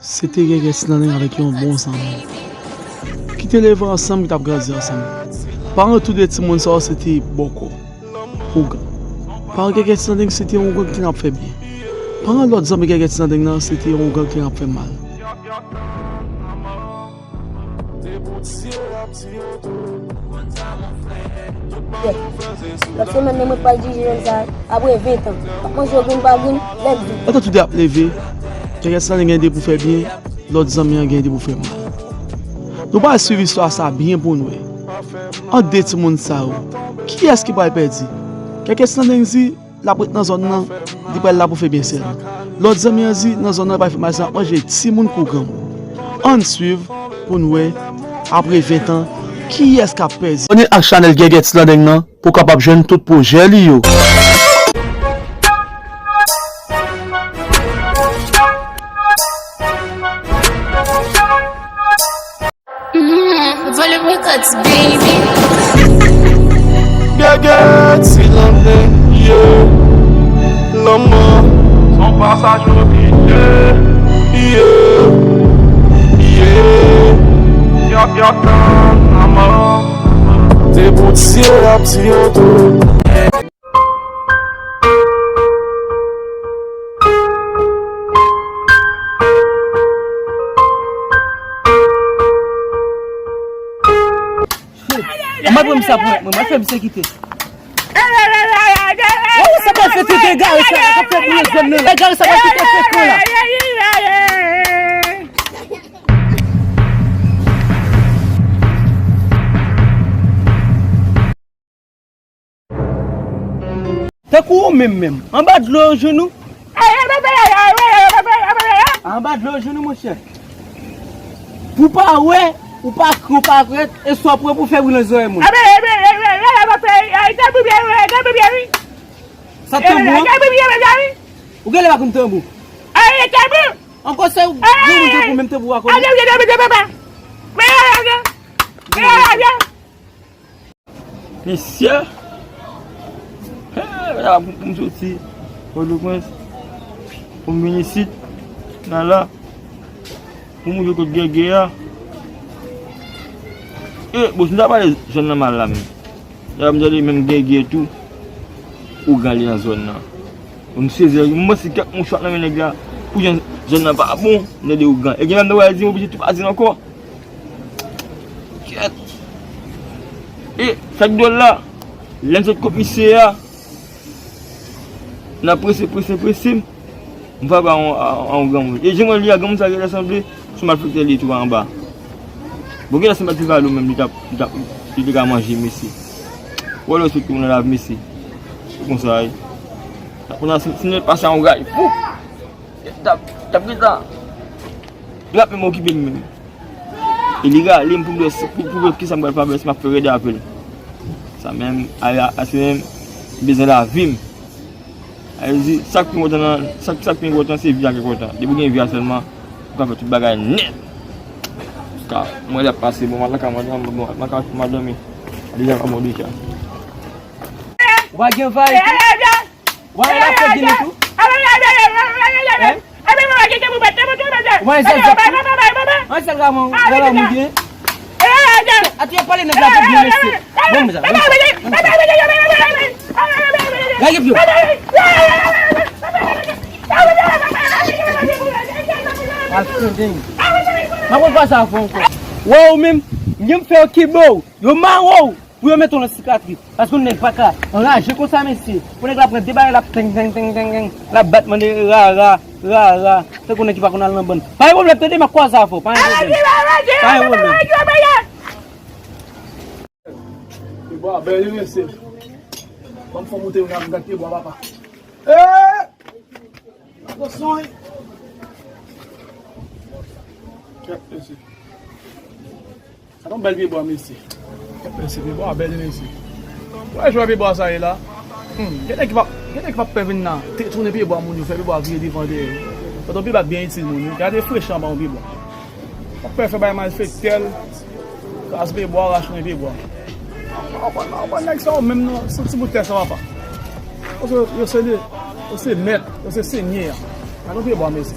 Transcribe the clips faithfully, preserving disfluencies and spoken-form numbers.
Se te Gègè Ti Landeng avèk yon bon zanmi ki te leve ansanm, ki t ap grandi ansanm. Paran tou de timoun sa yo se te bòkò, ougan. Paran Gègè Ti Landeng se te yon ougan ki te nan ap fè byen. Paran lòt zanmi Gègè Ti Landeng nan se te yon ougan ki te nan ap fè mal. Lòt semèn nan mwen pral dirije jèn sa apre ven tan. M ap manje yo grenn pa grenn, lè m vin. Pandan tou de ap leve, Gègè Ti Landeng gen de pou fè byen, lòt zanmi an gen de pou fè mal. Nou pral swiv istwa sa byen pou n wè. Ant de timoun sa yo, kiyès ki pral pèdi? Gègè Ti Landeng di l ap ret nan zòn nan, li pral la pou fè byen sèlman. Lòt zanmi an di nan zòn nan li pral fè mal sèlman, ap manje timoun kou granmoun. Ann swiv pou n wè, apre ven tan, kiyès k ap pèdi. Abòne ak chanèl Gègè Ti Landeng nan pou w kapab jwenn tout pwojè li yo. Volume Records, baby. Gègè Ti Landeng, yeah. Lanmò s on pasaj oblije, yeah, yeah. Y ap, y ap tann lanmò. Te Bondye ap di yo tou. Mwen pran misye pou mwen, mwen fè misye kite. Ou sa pral fè tete egare sa la k ap fè boule zòn nan la. Egare sa pral fè tete fè kan la. Tankou ou menm menm, anba dlo yo jwenn ou? Anba dlo yo jwenn ou, monchè. Pou pa wè, ou pa kri, ou pa krèt, e sa w ap wè pou fè bri nan zòrèy moun. Sa tanbou an? Ou genlè pa konn tanbou. Ankò se granmoun tankou menm tanbou a konnen. Mesye! He, la pou, pou m soti Pòtoprens, pou m vin isit, nan la, pou m rive kot Gègè a. E, bon, si m ta pale zòn nan mal la menm. La, m tande menm Gègè tou, ougan li nan zòn nan. Bon, m sezi, m panse kèk mouchwa nan men nèg la, pou jan zòn nan pa bon, m tande ougan. E gen menm nan wè di m oblije tou pa di l ankò. Kyèt. E, sa k dwòl la, lè m sot kot misye a, n ap prese, prese, prese, m frape a yon, a, a yon granmoun. E jan mwen li a, granmoun sa genlè sanble se yon malfektè li ye tou anba. Bon, genlè se malfektè li menm, li t ap, li t ap, li te ka manje mesye. Ou wè lè w sot kòm nan lavi mesye. Se konsa a ye. Konsa si, si nèg pase a yon ray, pou! T ap, t ap gentan. Li ap menm okipe li menm. E li rale m pou m wè si, pou, pou wè kisa m pral fè avè l, si m ap fè rèd avè l. Sa menm, a, a, a se menm, m bezwen lavi m. A vle di, sa k pi enpòtan nan, sa, sa k pi enpòtan se vi a ki enpòtan. Depi w gen vi a sèlman, ou ka fè tout bagay nèt. Ka, mwen l ap pase, bon, m al lakay madanm, bon, m al lakay madanm, deja pa bon deja. Ou pa gen vay tou? Ou pa wè l ap fè ginen tou? Hein? Ou pa wè zèl zèl tou? An sèl Ramon, Ramon ou byen? Ati yo pale nèg la tou byen mesye. Bon, mizè. Lage pye w. Al fè deng. M ap pran sa avè w ankò. Wè ou menm, m fè yo kibe w. Yo mare w. Pou yo mete w nan sikatri. Paske yon nèg pa ka anraje konsa mesye. Pou nèg la pran de bagay l ap teng teng teng teng teng. L ap bat mande rara rara. Tankou nèg ki pa konn al nan bann. Pa gen pwoblèm tande m ap kwaze avè w. Pa gen pwoblèm. Pa gen pwoblèm. Pye bwa bèl wi mesye. Ban m fè w monte yon nan gad pye bwa papa. Eee! Atansyon wi. Kèt mesye. Sa t on bèl pye bwa mesye. Mesye, pye bwa bèl mesye. Wè jwè pye bwa sa ye la. Hmm, gen nèg ki pa, gen nèg ki pa pè vin nan detounen pye bwa moun yo, fè pye bwa vire devan dèyè. Pandan pye bwa byen itil moun wi. Gade frechè anba yon pye bwa. Pa pè fè bay malfektè l. Kraz pye bwa, rache yon pye bwa. Mwen pa konn, mwen pa konn nèg sa yo menm non, se ti bout tè sa papa. Paske yo se le, yo se mèt, yo se senyè a. Gade yon pye bwa mesye.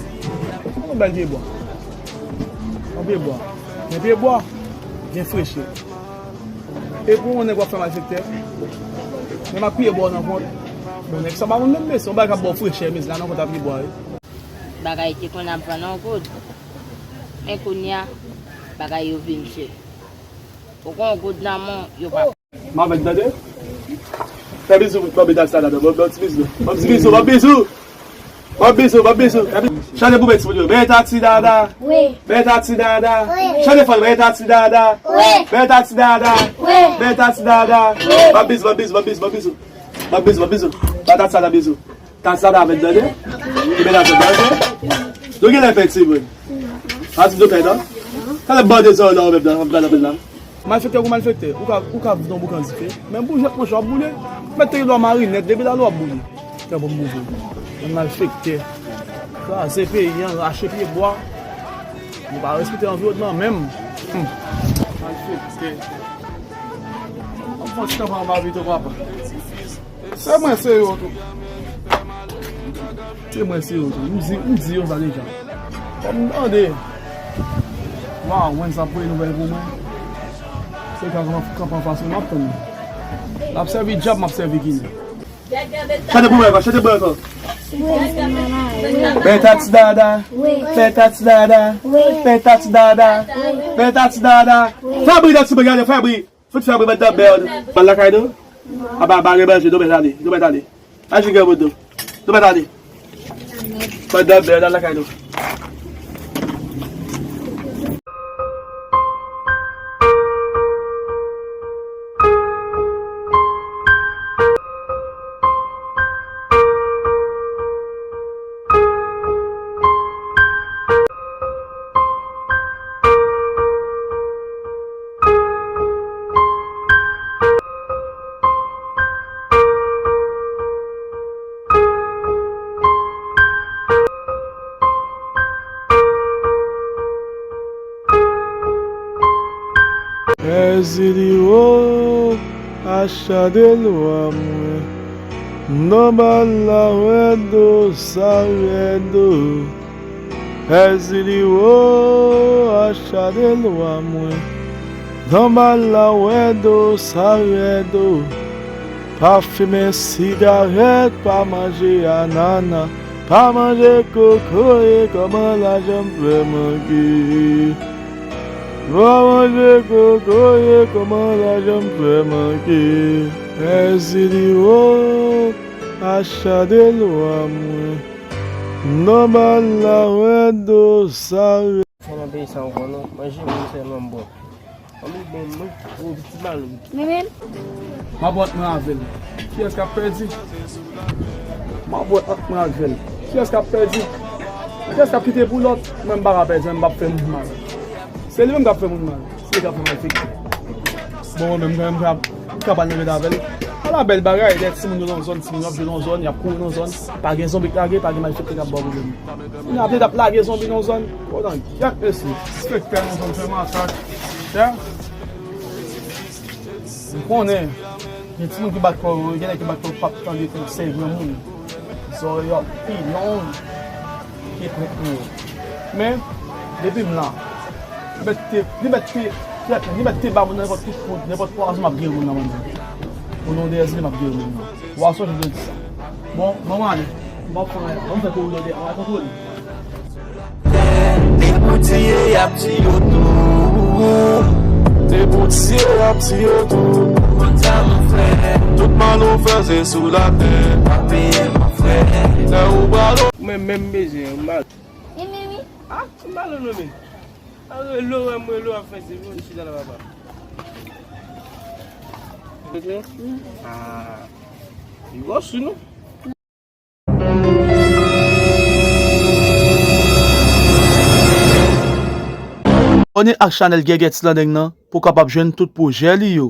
Gade yon bèl pye bwa. Pyebwa. Gen pyebwa, gen frechè. E pou yon nèg w ap fè malfektè, men m ap kriye bò nan kont. Bon, nèg sa pa moun menm, mesye, yon bagay k ap ba w frechè, mesye, la nan kont ap pyebwa, wi. Bagay te konn ap vann yon goud, men kounye a, bagay yo vin chè. Ou konn yon goud nan men w, yo pa. M avèk tande. Fè bizou, ban m ti bizou. Ban m ti bizou, ban m ti bizou. Ban m bizou, ban m bizou. Chante pou bèt timoun yo. Bèt a ti dada. Wi. Bèt a ti dada. Wi. Chante fò, bèt a ti dada. Wi. Bèt a ti dada. Wi. Bèt a ti dada. Wi. Ban m bizou, ban m bizou, ban m bizou, ban m bizou. Ban m bizou, ban m bizou. Ban ta ti dada bizou. Tan sa ta avèk danje. Ki mennaj avèk danje. Nou gen lè fè timoun. Pa di nou pè non. Talè bande zò la ou menm nan, nan, nan, nan. Malfektè ou malfektè, ou ka, ou ka viv nan boukan dife. Men boujèt monchè w ap boule. Mèt te gen dwa marinèt, depi la lè w ap boule. Kè bon boule. Yon malfektè. Kraze peyi an, rache pye bwa. Nou pa respekte anviwònman menm. Hmm. Malfektè. An fon ti kanpe anba pito papa. Se mwen se yo tou. Se mwen se yo tou. M di, m di yo sa deja. Fò m tande. Waw, mwen sa voye nouvèl pou mwen. Se ka kanpe anfas mwen, m ap tann. L ap sèvi dyab, m ap sèvi Ginen. Chante pou mwen ankò, chante pou mwen ankò. Bèt a ti dada. Bèt a ti dada. Bèt a ti dada. Bèt a ti dada. Fè bri nan ti bri, gade, fè bri. Fout fè bri, bèt nan bèt. Bal lakay nou. Aba, aba, remanje, nou mèt ale, nou mèt ale. Aji gen moto. Nou mèt ale. Bèt nan bèt, al lakay nou. Èzili wo, achade lwa mwen. Non bal la rèd o, sa rèd o. Èzili wo, achade lwa mwen. Non bal la rèd o, sa rèd o. Pa fimen sigarèt, pa manje anana, pa manje kokoye, kòman lajan m fè manke? Pa manje kokoye, kòman lajan m fè manke? Èzili wo, achade lwa mwen. Non bal la rèd o, sa rèd. Fò nan peyi sa ankò non, manje moun sèlman m bon. Ann bon mwen, ou ti malou. Mwen menm. M ap wè ant mwen avè l. Kiyès k ap pèdi? M ap wè ant mwen avè l. Kiyès k ap pèdi? Kiyès k ap kite pou lòt? Mwen m pa ka pèdi, mwen m p ap fè moun mal. Se li menm k ap fè moun mal. Se li k ap fè malfektè. Bon, mwen menm, mwen menm, m ka, m ka pral nan bèt avè l. Ala bèl bagay, lè timoun yo nan zòn, timoun yo ap jwe nan zòn, y ap kouri nan zòn. Pa gen zonbi k lage, pa gen malfektè k ap ba w pwoblèm. Kounye a, ap lage zonbi nan zòn. Konan, gad mesye. Enspektè nan zòn fè masak. Ya. M konnen, gen timoun ki bat kò yo, gen nèg ki bat kò yo, p ap tande konsèy granmoun. Zòrèy yo ap pi long ke pwent mwen yo. Men, depi m la, li mèt te, li mèt te, li mèt te ba moun nan nenpòt kout poud, nenpòt pwazon, m ap geri moun nan mwen menm. O non de Èzili, m ap geri moun nan. W a sonje m te di sa. Bon, ban m ale. M p ap fè anyen. Ban m fè koridò dèyè an, al kontwole. Ni pou tiye, y ap tiye w tou. Ni pou tiye, y ap tiye w tou. Konn sa nou fè. Tout mal ou fè, se sou latè. Pa peye, mon frè. Lè ou pral. Ou menm, menm bezwen, ou mal. Wi, wi, wi. Ah, ou mal, ou menm. Ah, rele w, m rele w, ap fè se bon, chita la, papa. Ah, li gòs, wi, non? Abòne ak chanèl Gègè Ti Landeng nan pou w kapab jwenn tout pwojè li yo.